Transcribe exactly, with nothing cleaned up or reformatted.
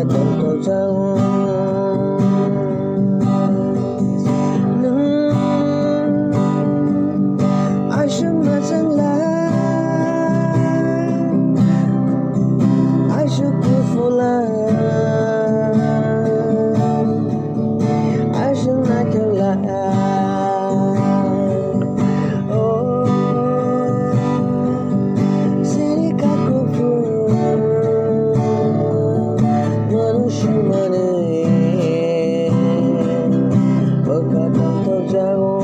Tongthokjago nwng aswk mwchangla, aswk kuphurla, aswk naithokla. Oh, chini kha kuphur mano swngmani bwkha tongthokjago.